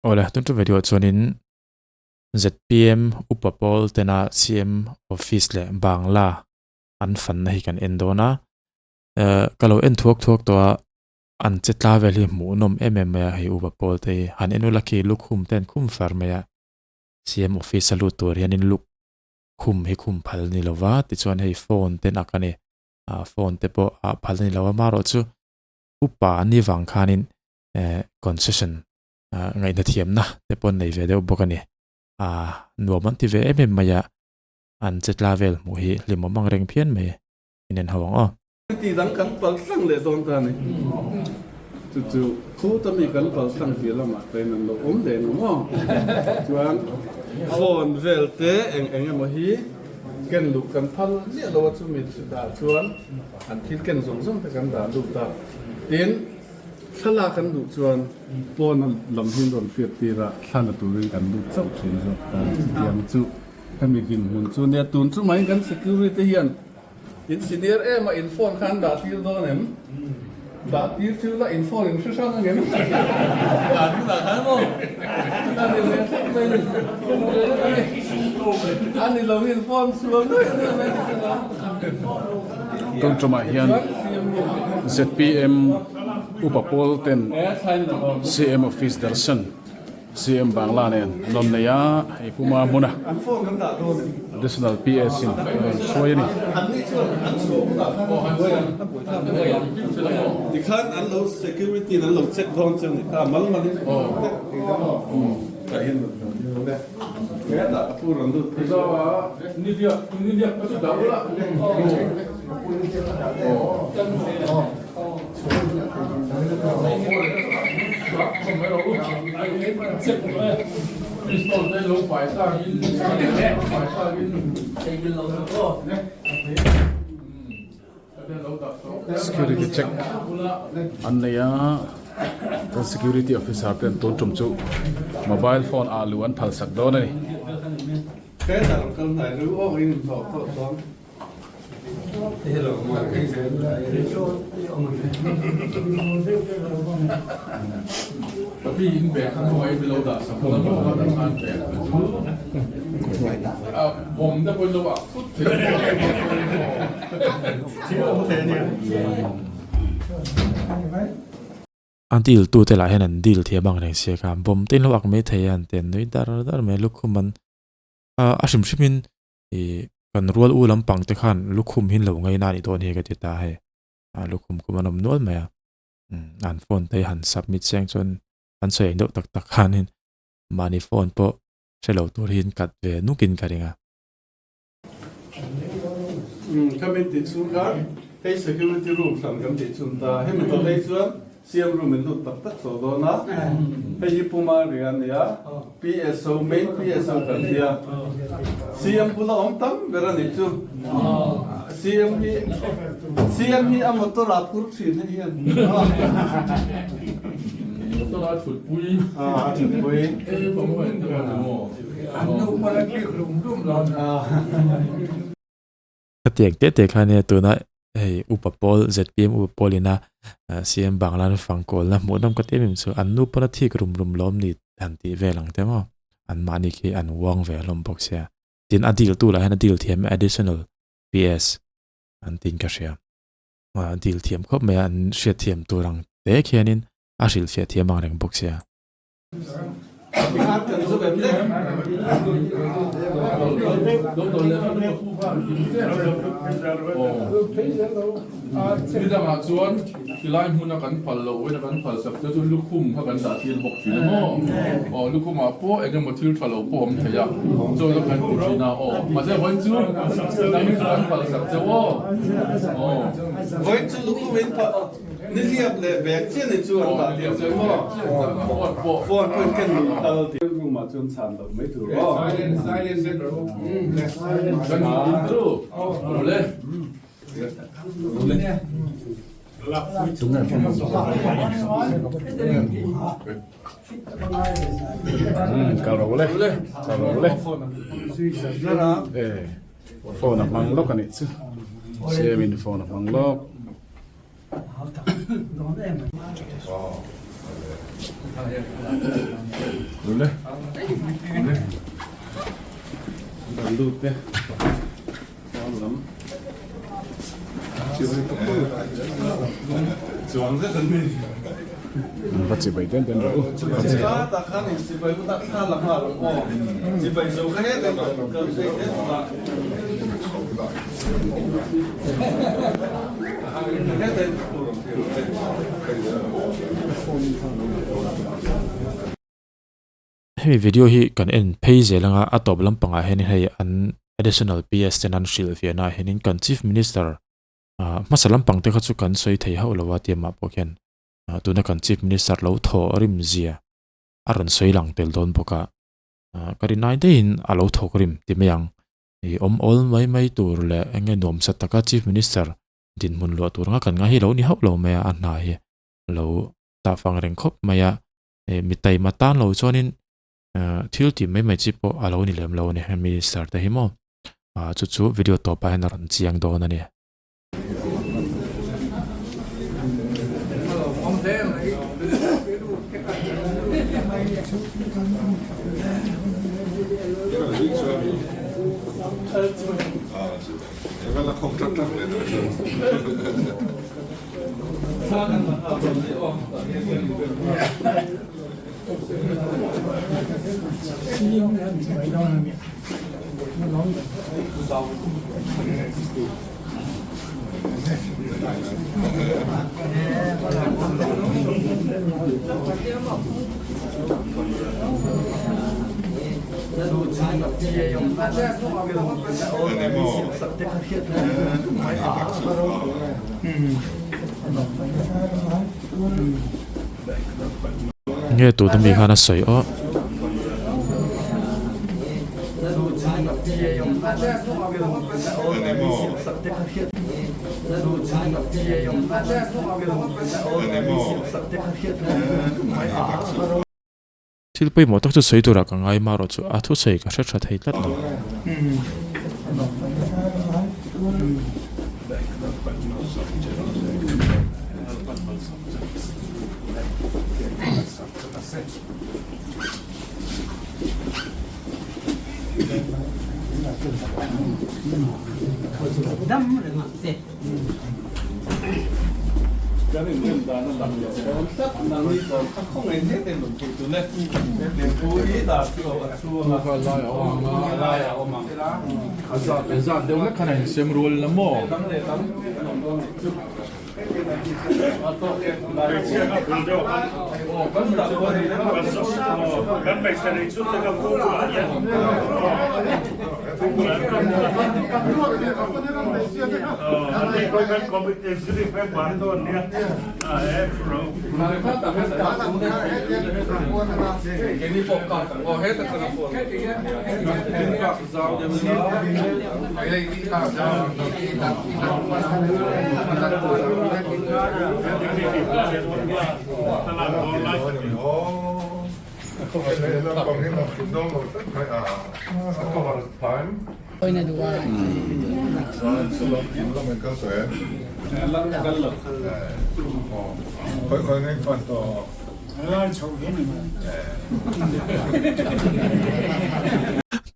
Awle, tun ṭum video ah chuanin zpm upa pawl tena CM office leh Bangla an fanna hi kan en dawn a. Eh, ka lo en thuak thuak tawh a, an che tla vel hi hmuhnawm em em mai a hei upa pawl te hi. Han en ula khi lukhum te an khum far mai a, CM office a lut tur hianin lukhum hi khum phal a ni lo va, tichuan hei phone te nak a ni. Ah, phone te pawh ah phal a ni lo a, amaherawhchu upa an nih vang khanin eh concession ah ngaihna thiamna te pawh an nei ve deuh bawk a ni. Ah nuam an ti ve em em mai a, an che tla vel hmuh hi hlimawm ang reng phian mai in en ho ang aw. Ti dang kan pal tlang leh dawn ta a ni. Chu chu khuta mi kan pal tlang tih lamah pawhin an lo awm leh ang maw? Chuan phone vel te eng eng emaw hi ken luh kan phal miah lo a chumi chutah chuan an thil ken zawng zawng te kan dah lut a. Tin, thlalak an duh chuan pawn lam hi an rawn hriat tir a, thla la turin kan lut chauh thin zawk ta. Chutiang chu hemi dinhmun chu nia tun chu mai kan security hian In senior em a in phone kha an dah tir dawn em? Dah tir chu la in phone in hre hrang ang em? Dah tir ah khan maw? A ni ve thlap mai ni. A ni lo in phone sual daih daih mai ni chu la. Tun tumah hian zpm upa pawl ten CM office Darshan CM Bangla nen an rawn nei a, hei Puma hmuna Additional PS in a rawn hruai a ni. Security check an nei a kan security officer ten tun tum chu mobile phone ah luh an phal sak dawn a ni. A deal tute lah hian an deal thiam ang reng sia kha bawm te in lo ak mai thei a an ti a nui dar dar mai a lukhum an a hrim hrim in Ih kan rual u lampang te khan lukhum hi an lo ngaina a nih dawn hi ka ti ta hei a lukhum kum an awm nual mai a umm an phone te hi han submit chiang chuan an sawi ang deuh tak tak khanin mahni phone pawh hre lo tur hi an cut ve nuk in ka ring a. Umm ka min tih chhung khan hei security room hran kan tih chhun ta hemi tawh phei chuan CM room in lut tak tak tawh dawn a, hei hi Puma ria a nia, PSO, main PSO kan tia, CM bula awm tam ber a nih chu, CM hi CM hi a motor ah phur thin hei hian. Motor a thutpui. A thutpui. Hetiang teh teh khan nia tuna hei upa pawl zpm upa pawl ina CM Bangla an fang kawlna hmuh nawm ka ti em em chu an nu pawn a thik rum rum lawm ni han tih vel ang te maw an mahni khi an uang ve hlawm bawk sia tin a deal tu lah hian a deal thiam additional PS an tiin ka hria a deal thiam khawp mai a an hriat thiam tur ang te khianin a hrilhfiah thiam ang reng bawk sia. Nidangah chuan tilai hmuna kan phal loh ina kan phal sak te chu lukhum kha kan dah tir bawk thin a maw? Aw lukhumah pawh eng emaw thil tha lo pawh a awm thei a, chaw chu kan ti thin a aw. Mahse vawiin chu nang hi chu kan phal sak cheu aw. Aw. Vawiin chu lukhum in phal. Nihliap leh bag chiah ni chu an dah tir che maw? Phone pawh in ken luh kal tih. Room ah chuan chhan loh mai tur aw. Kal ro le kal ro le phone a hmang lawk a nih chu CM in phone a hmang lawk. Ule. Ule. Dan lut e. Pawn lam. Chuang zet an ni. Va chibai den den rawh u. Tah khan in chibai u tah thla la nghal ang aw. Chibai zo kha het em kal phei het la. Het em Hemi video hi kan en phei zel anga a tawp lampangah hianin hei an additional PS ten an hrilh fiahna ah hianin kan chief minister ah hmasa lampang te kha chu kan sawi thei hauh lo a ti amah pawh khian ah tuna kan chief minister lo thaw rim zia a rawn sawi lang tel dawn bawk a ah ka rin ai daihin a lo thawk rim ti mai ang ih awm awl mai mai tur leh eng nge nuamsa taka chief minister dinhmun luah tur anga kan ngai hi lo ni hauh lo mai a a hna hi lo tah fang reng khawp mai a. Eh mi taima tan lo chuanin eh thil tih mai mai chi pawh a lo ni lem lo a ni hemi minister te hi maw ah chu chu video tawpah hian a rawn chiang dawn a ni. Nge tuna mi khan a sawi aw. Thil pawimawh tak chu sawi turah ka ngai marawh chu a thusawi ka hre tha thei tlat lo. Kan inrem dan a lang leh dawn tlat nangni tawng kha khawngaih hle te rawn tih tun e. He hi dar chu a chhung a lai a awm ang a lai a awm ang. A zat a zat deuh hlek khan a insem rual la maw? Dang leh dang an awm dawn nih chu. A tawk e lai aw kan dah dawn ni Kan hmeichhe nei chu te ka pu ah hian.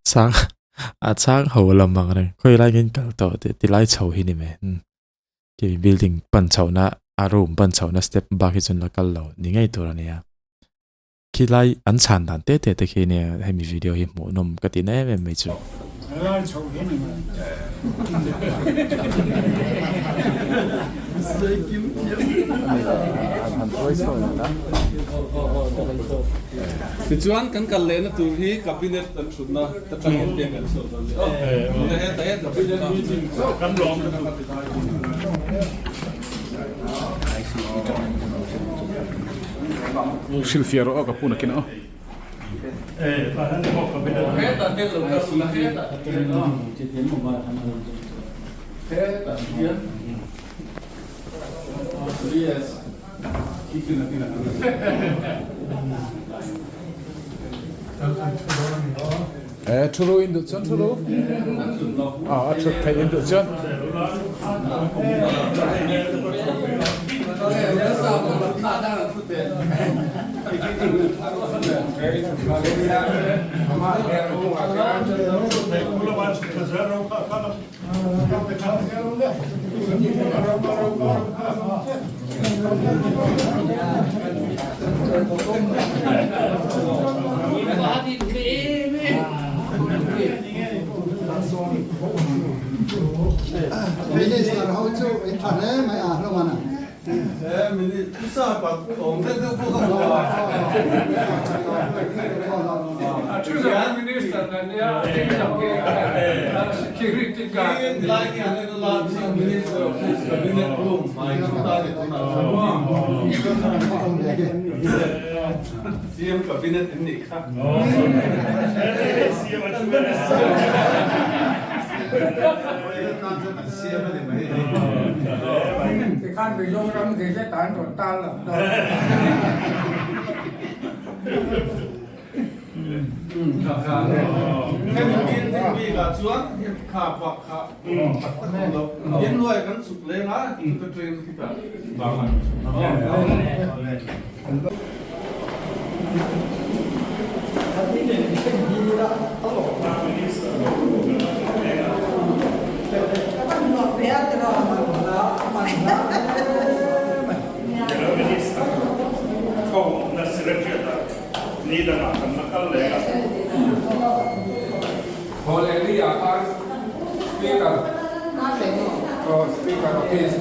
Chang a chang ho lam ang reng khawi lai in kal tawh tih ti lai chho hi ni mai khi building pan chhohna a room pan chhohna step bak hi chuan la kal lo ni ngei tur a nia. Khi lai an chhan dan te te te khi nia hemi video hi hmuh nawm ka ti na em em mai chu. Tichuan kan kal lehna tur hi cabinet an thutna ta tangin te kan sawi dawn nia. Heta he cabinet meeting chu kan lawm Hrilhfiah rawh aw ka pu nakin aw. Eh thu ru in duh chuan thu ru. A thut theih in duh chuan. Minister ho chu in tha hle mai a hlawm a. Tikhan Mizoram gazette an rawn tar lang dawn. Hemi building bikah chuan kha bak kha inhnuai kan chhuk leng a, chuta train khitah bang an chhuk. Speaker office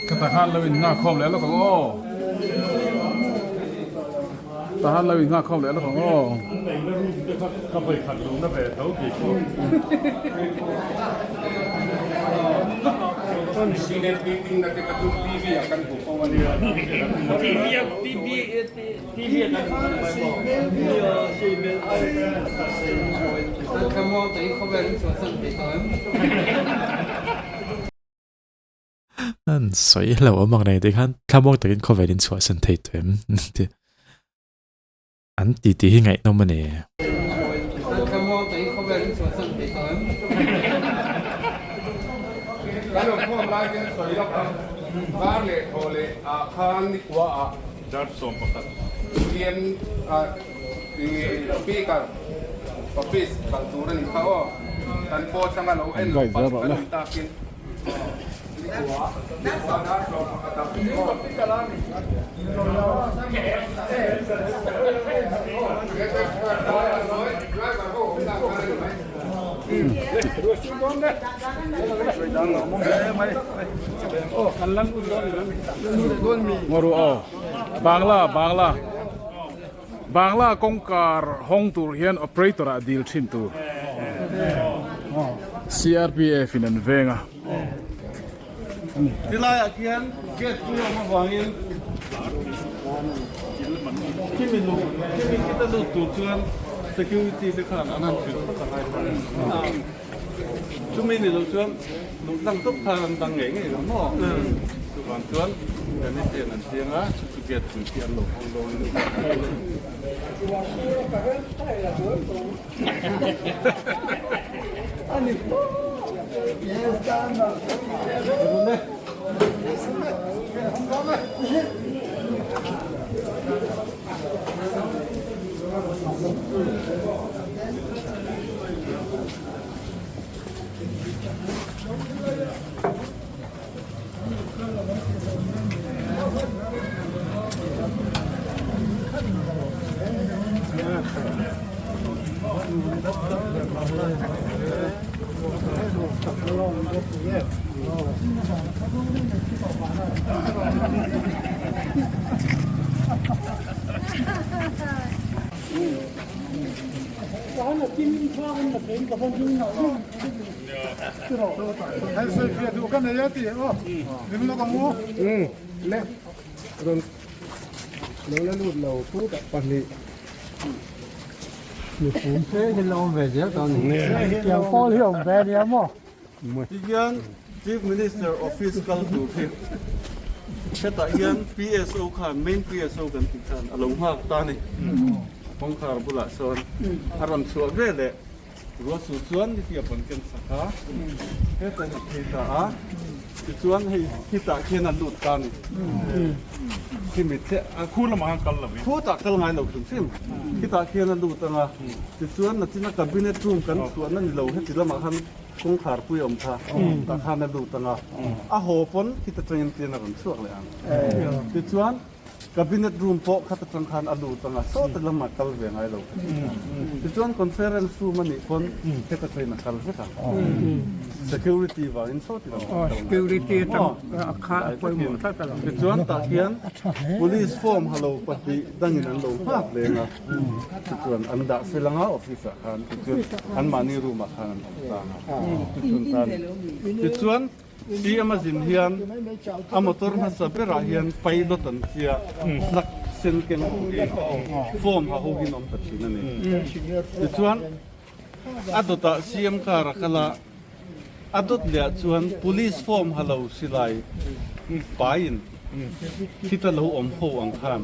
Ka tahan lo in nghak khawm leh lawk ang aw. Tahan lo in nghak khawm leh lawk ang aw. Ka vawi khat luh na ve tho tih pawh. An sawi hlauh awm ang reng te khan thlamuang takin khawvel in chhuahsan thei tawh em ti an ti tih hi ngaihnawm a ni. Dar 11. CM Speaker office kal tur a ni kha aw. Kan post anga lo en loh palh kan awm takin dar 11 ah Ngaw aw Bangla Bangla Bangla kawngkar hawng tur hian operator ah dil thin tur CRPF in an veng a. Tilai ah khian gate pui awm avangin khimi luh khimi khita lut tur chuan security te khan an han hrilh phawt a ngai ta a chumi ni loh chuan luh dang tawp khan an dang ngei ngei lo maw chuvang chuan kan hian an chiang a chu chu gate pui khi an lo hawng dawn a ni. Tihian Chief Minister Office kal tur hi hetah hian PSO khan main PSO kan tih khan a lo nghak ta a ni. Kawngkhar bulah sawn a rawn chhuah ve leh Ruahsur chuan nihliap an ken sak a, hetah a phei ta a, tichuan hei hitah khian a lut ta a ni. Khimi thleh a Khur lamah khan kal lo in. Khutah kal ngai lo hrim hrim. Hitah khian a lut ang a, tichuan nachina cabinet room kan chhuahna ni lo heti lamah khan kawngkhar pui a awm kha, tah khan a lut ang a, a haw pawn khita tangin tian a rawn chhuak leh ang. Tichuan. Cabinet room pawh khat atang khan a lut ang a, sawta lamah kal ve ngai lo kha ti a. Tichuan conference room a nih pawn heta train a kal vek a, security vangin sawti lamah a kal ngai lo. Tichuan tah hian police form ha lo pahnih dangin an lo nghak leng a, tichuan an dah fel ang a office ah khan, tichuan anmahni room ah khan an awm tlang a, tichuan tan tichuan CM a zin hian a motor hmasa berah hian pilot an tia flag sen keng ho hi form ha ho hian awm ta thin a ni. Tichuan a dawtah CM car a kal a, a dawt lehah chuan police form ha lo silai paiin khita lo awm ho ang khan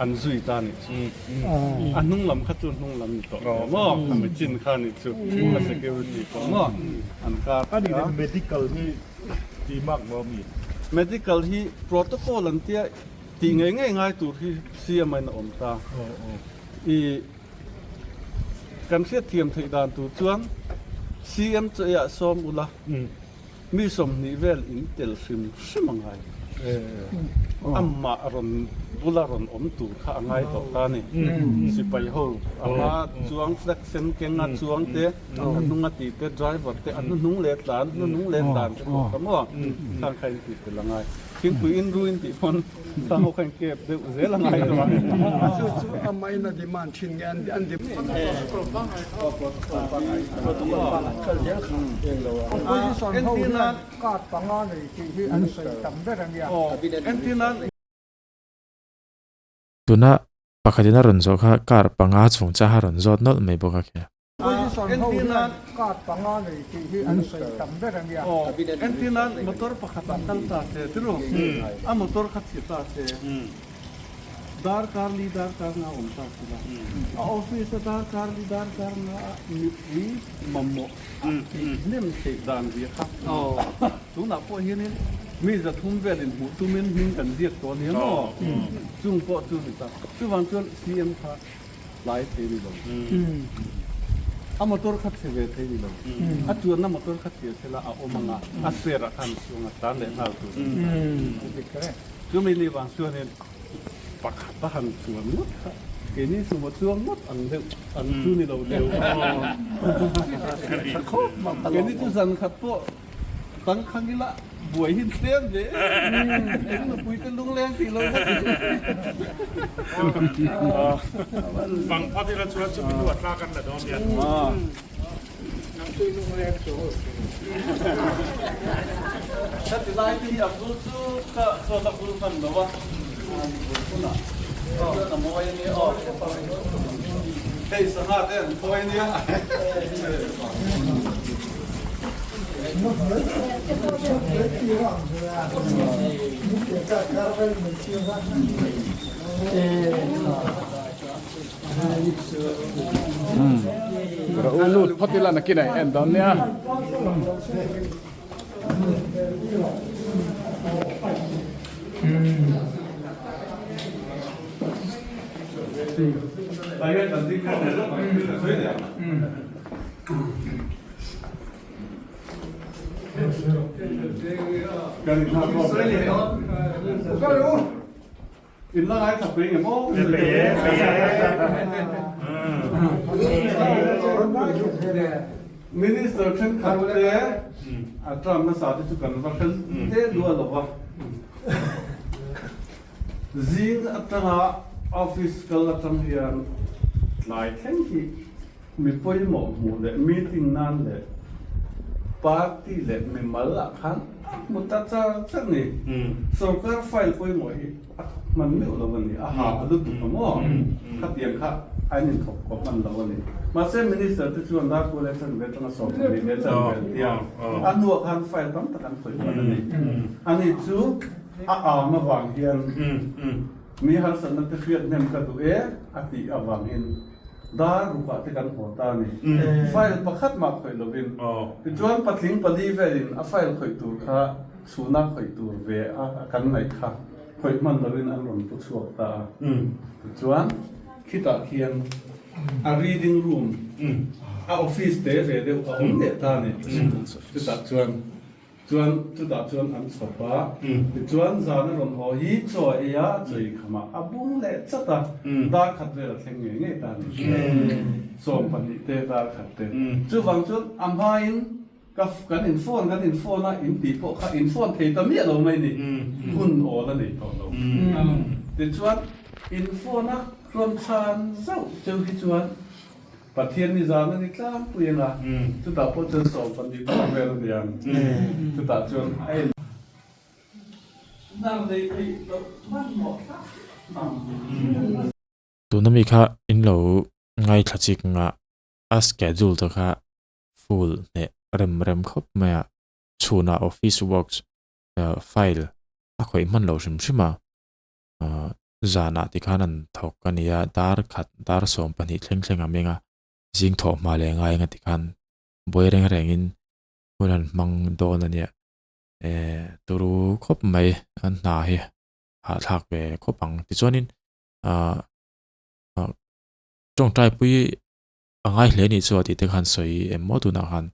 an zui ta a nih chu. A hnung lam kha chu hnung lam ni tawh lo maw? A michin kha nih chu a security pawh maw an kar A nih leh medical hi tih mak maw mi? Medical hi protocol an tia tih ngei ngei ngai tur hi CM in a awm ta. I kan hriatthiam theih dan tur chuan CM chu eiah sawm ula. Mi 20 vel in tel hrim hrim a ngai. Amah rawn bula rawn awm tur kha a ngai tawh ta a ni. Sipai ho a hma chuang flag sen keng a chuang te, a hnung a ti te, driver te, a hnuhnung leh tlan, hnuhnung leh tlan te pawh kha maw khang kha in tih tel a ngai. Thingpui in ru in tih pawn khang ho kha in kep deuh zel a ngai tawh a. Chu chu amahin a demand thin nge an demand. Opposition ho hian card panga nei tih hi an sawi tam ber a nia. Tuna pakhatin a rawn zawh kha car panga chungchang a rawn zawt nawlh mai bawk a khe. Opposition ho hian card panga nei tih hi an sawi tam ber a nia. Entirnan motor pakhatah kal ta se tiraw a motor kha chhi ta se darkar li darkar nga awm ta se la a office a darkar li darkar nga a mipui mamawh a tih hnem theih dan zia kha tunah pawh hianin mi zathum velin hmuh tumin hming kan ziak tawh ania maw chung pawh chu ni ta chuvang chuan CM kha tlai thei ni lo. A motor kha chhe ve thei ni lo. A chuanna motor kha chhia chhe la a awm ang a, a spare ah khan chuang a tlan leh nghal tur a ni ta. Chumi ni vang chuanin pakhat a han chuan ngawt kha keini sumo chuang ngawt ang deuh ang chu ni lo deuh. Keini chu zan khat pawh Tangkhang ila buai hi tlem ve em eng nupui te lungleng tih lo kha ti. Bang phat ila chuan chumi hnu ah tlak an la dawn nia. Nupui lungleng chu. Ka ti lai te hi a bul chu ka chuan a bul hman lo a, bul hunah chuan a mawi a nia aw. Hei sangha te an khawi a nia. Ro lut phawt ila nakin a en dawn nia. Minister thenkhat te a term hmasa te chu kan va hre te luah lo va, zing atanga office kal atang hian tlai thleng hi mi pawimawh hmuh leh meeting nan leh. Party leh mimal ah khan a hmu ta char char ni. Sorkar file pawimawh hi a thawk hman meuh lo a ni, a ha a lutuk a maw? Khatiang kha an inthawk kawp hman lo a ni. Mahse Minister te chuan Darkual leh Chanve atanga 12 leh Chanve an tia, a hnuah khan file tam tak an khawih hman a ni. Ani chu a am avang hian mi harsatna te hriat hnem ka duh e a tih avangin dar rukah te kan haw ta a ni. File pakhat mah khawih lovin. Tichuan patling pali velin a file khawih tur kha chhuna khawih tur ve a kan ngaih kha khawih hman lovin an rawn pu chhuak ta a. Tichuan khitah khian a reading room, a office te ve deuh a awm leh ta a ni. Chutah chuan Chuan chutah chuan an chhawp a, tichuan zan a rawn haw hi chaw a ei a, chawi khamah a bung leh chat a, dar khat vel a thleng ngei ngei ta a ni. 12 te dar khat te. Chuvang chuan a hmain ka kan in phone kan in phone a, in tih pawh kha in phone thei ta miah lo mai ni, hun awl a nei tawh lo. Tichuan in phone a rawn chhan zauh cheu hi chuan Pathian ni zan a ni tlangpui ang a, chutah pawh chuan 12 bawk vel a ni ang, chutah chuan a en hnar nei theih loh hmanhmawh thlak ang. Tuna mi kha in lo ngaithla chik nga a schedule te kha full hneh rem rem khawp mai a, chhunah office works file a khawih hman lo hrim hrim a. Zanah tikhan an thawk a nia, dar khat, dar 12 thleng thleng a meng a, zing thawh hma leh ngai anga tikhan buai reng rengin hun an hmang dawn a nia. Eh, turu khawp mai an hna hi hahthlak ve khawp ang. Tichuanin ah tawngtai pui a ngai hle nih chu a tih te khan sawi em maw tunah khan.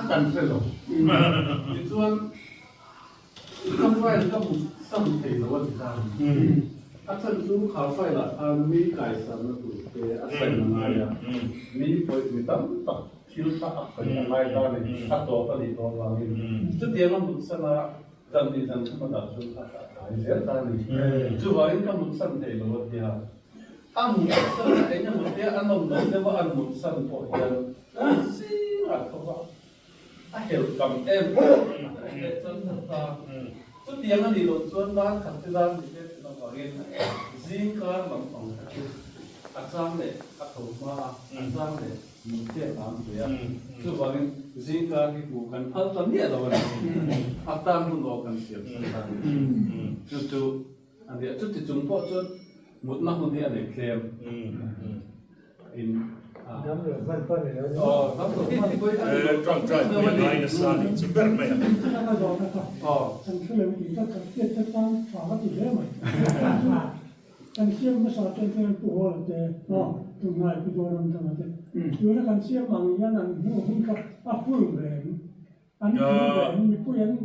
Kan hre lo. Tichuan ka file ka hmu sam thei lo a ti ta. A chhan chu kha file ah khan mi kaisarna tur te a sign a ngai a, mi pawih mi tam tak thil kha a khawih a ngai ta a ni, a tawp a nih tawh avangin. Chutiang a mutsan a zan hnih zan thum a dah chuan kha a tlai zel ta a ni. Chuvangin ka mutsan thei lo a ti a. A mutsan a eng emaw te a nawm lo deuh a, an mutsan pawh hian zingah tho va a helh tam em em a leh chuan kha ta. Chutiang a nih loh chuan dar khat te dar ni te tih avangin zingkar lampang kha chu a chang leh a tho hma a, a chang leh mut te a tam ve a. Chuvangin zingkar hi hmuh kan phal ta miah lo a ni. A tan hun aw kan siam sak ta a ni. Chu chu A nia, chuti chung pawh chuan mutna hun hi a nei tlem. In a. Dam lo hman pawh a ni lo. Aw, dam lo hman pawh a ni lo. Tawngtai pui a ngai nasa a nih chu ber mai a. Aw. Kan thu lo tih ka kan hriat te tan tha ka ti hle mai. Kan siam hmasa ten chuan Pu Hawla te, tunlai Pu Zoram Thanga te, tuna kan siam ang hian an hmuh hun kha a full reng.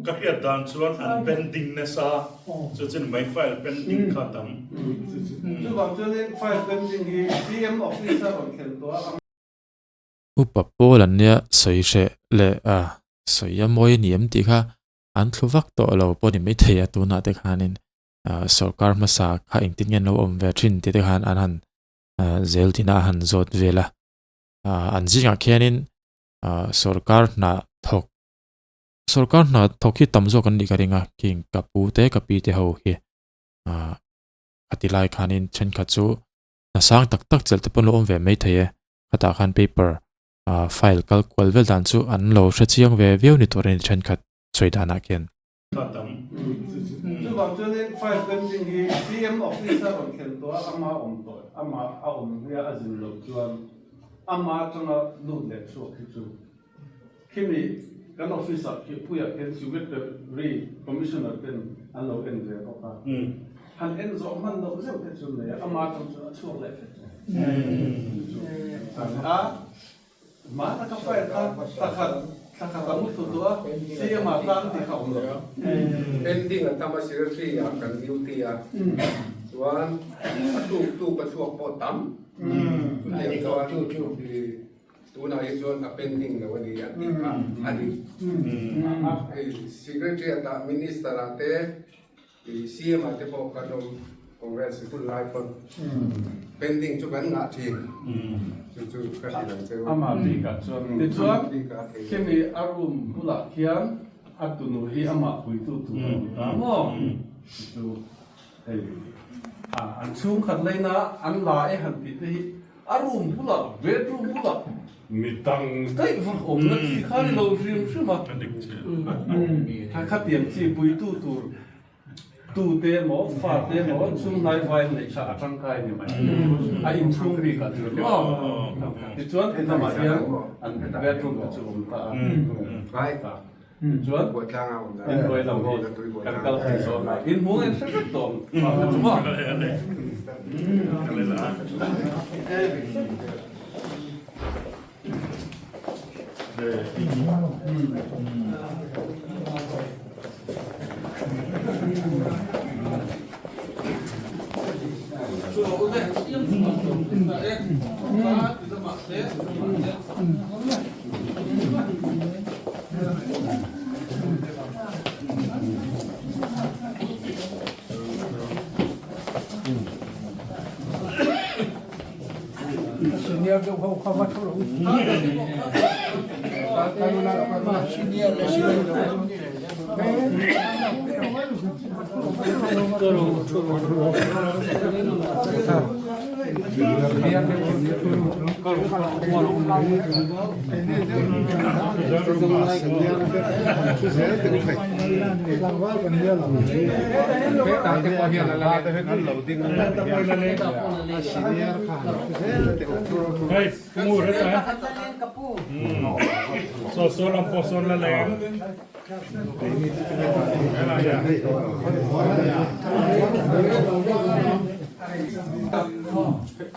Ka hriat dan chuan an pending nasa chu chin mai file pending kha tam. Chuvang chuanin file pending hi CM office a rawn thlen tawh a. Upa pawl an nia sawi hreh leh a sawi a mawi a ni em tih kha an thlu vak tawh lo pawh ni maithei a tunah te khanin sorkar hmasa kha engtin nge an lo awm ve thin tih te khan an han zel tina a han zawt vel a an zingah khianin sorkar hna thawk sorkar hna thawk hi tam zawk an nih ka ring a khing ka pu te ka pi te ho hi ah a ti lai khanin thenkhat chu hna sang tak tak chelh te pawh an lo awm ve mai thei e khatah khan paper ah file kal kual vel dan chu an lo hre chiang ve viau ni tur a ni thenkhat sawi danah khian. Chuvang chuanin file pending hi CM office a rawn thlen tawh a ama awm tawh ama a awm hnuaia a zin loh chuan Ama atanga lut leh chhuak hi chu khimi kan office ah khi puiah khian Secretary Commissioner ten an lo en ve bawk a, han en zawh hman loh zeuh te chu nei a, ama atang chuan a chhuak leh vek chu a hmana ka file kha thlakhat thlakhat a mutlu tawh a, CM ah tan tih kha awm lo. Pending an tam a Secretary ah kan duty a, chuan a tuk tuk a chhuak pawh tam. Chutiang chuan tunah hi chuan a pending lo a ni a tih kha a ni. Hei Secretariat ah Minister ah te CM ah te pawh kan awm. Congress hun lai pawn pending chu kan ngah thin chu chu ka hrilh ang che u. Amah bikah chuan tichuan khimi a room bulah khian a tunu hi amah puitu tur a awm ta maw chu hei an chhungkhat laina an la e han tih te hi a room bulah bedroom bulah mi dang daih vak awmna chi kha ni lo hrim hrim a khatiang chi puitu tur Tute emaw, fate emaw chhunghnai vai neih kha a tangkai ni mai. A inchhung bik ah chuan maw? Tichuan he lamah hian an bedroom te chu awm ta a. Tichuan inhnuai lam hi kan kal thei zawk a, in hmuh en hre vek tawh ang kha chu maw?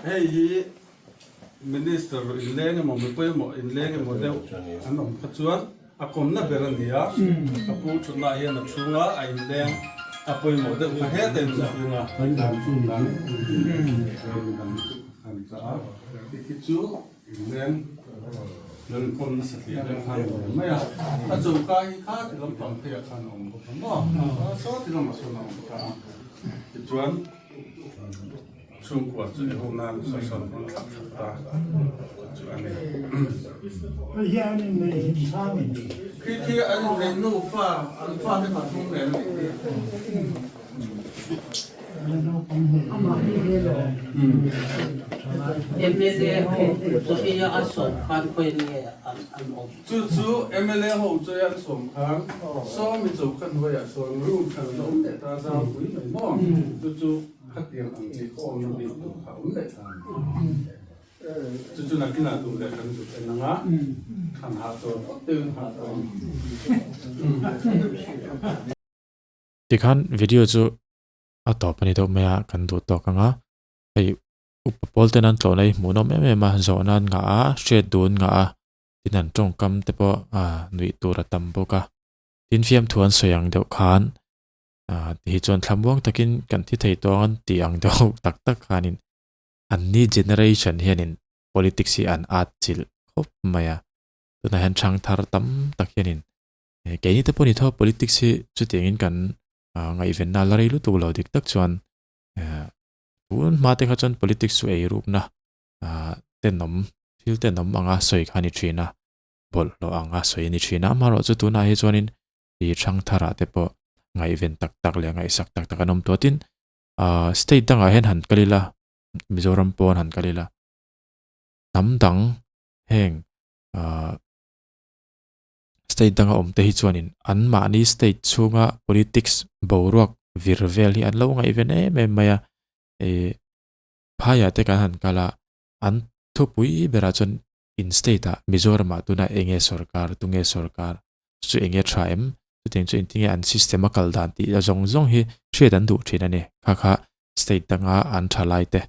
Hei hi Minister inleng emaw mi pawimawh inleng emaw deuh an awm kha chuan a kawmna ber a ni a, ka pu thutna hian a chhunga a inleng a pawimawh deuh kha heta in chhunga an chah a, khi chu inleng lo inkawm nasa tih deuh khan a ni mai a, a choka hi kha ti lampang pheiah khan a awm bawk a maw, saw ti lamah sawn a awm ta a, tichuan. Chhungkua chu i ho nan sawi hmang thlap thlap ta chu a ni. Hei hi an inneih hlim chang a ni. Khi khi an inneih nufa an fate pathum nen a nih hi. MLA ho Sophia a sawm khan khawiin nge an awm? Chu chu MLA ho chu an sawm khan sawmi chokha hnuaiah sawn room hran a awm leh ta zangpui mai maw chu chu Khatiang ang chi khaw awmna bik tur kha awm leh ta a ni. Chu chu nakinah duh leh kan zut en ang a, thlan hah chawl phawt deuhin hah tawh ang. Tikhan video chu a tawp a ni deuh mai a, kan duh tawk ang a, hei upa pawl ten an tlawhna hi hmuhnawm em em a, zawhna an ngah a, hriat dun ngah a, tin an tawngkam te pawh nuih tur a tam bawk a, tin fiamthu an sawi ang deuh khan Ah tihi chuan thlamuang takin kan thi thei tawng an tih ang deuh tak tak khanin an ni generation hianin politics hi an at chilh khawp mai a. Tunah hian thang thar tam tak hianin keini te pawh ni tho politics hi chutiangin kan ngaihvenna la rei lutuk lo dik tak chuan tun hma te kha chuan politics chu eirukna tenawm thil tenawm anga sawi kha a ni thin a, bawlhhlawh anga sawi a ni thin a. Amaherawhchu tunah hi chuanin i hrang tharah te pawh ngaihven tak tak leh ngaihsak tak tak an awm tawh tin ah state dangah hian han kal ila Mizoram pawn han kal ila hnam dang heng ah state danga awm te hi chuanin an mahni state chhunga politics boruak vir vel hi an lo ngaihven em em mai a ih phaiah te kan han kal a an thupui berah chuan in state ah Mizoramah tuna eng nge sorkar tunge sorkar chu eng nge tha em chutiang chu engtin nge an system a kal dan tih a zawng zawng hi hriat an duh thin a ni kha kha state danga an tha lai te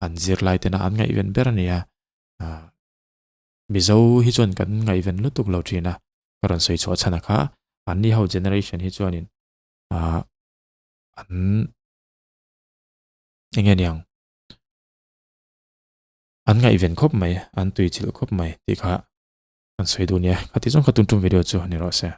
an zir lai tena an ngaihven ber a ni a ah Mizo hi chuan kan ngaihven lutuk lo thin a ka rawn sawi chhuah chhan a kha an ni ho generation hi chuanin ah an eng nge niang an ngaihven khawp mai an tui chilh khawp mai tih kha kan sawi duh nia khati zawng kha tun tum video chu ni rawh se.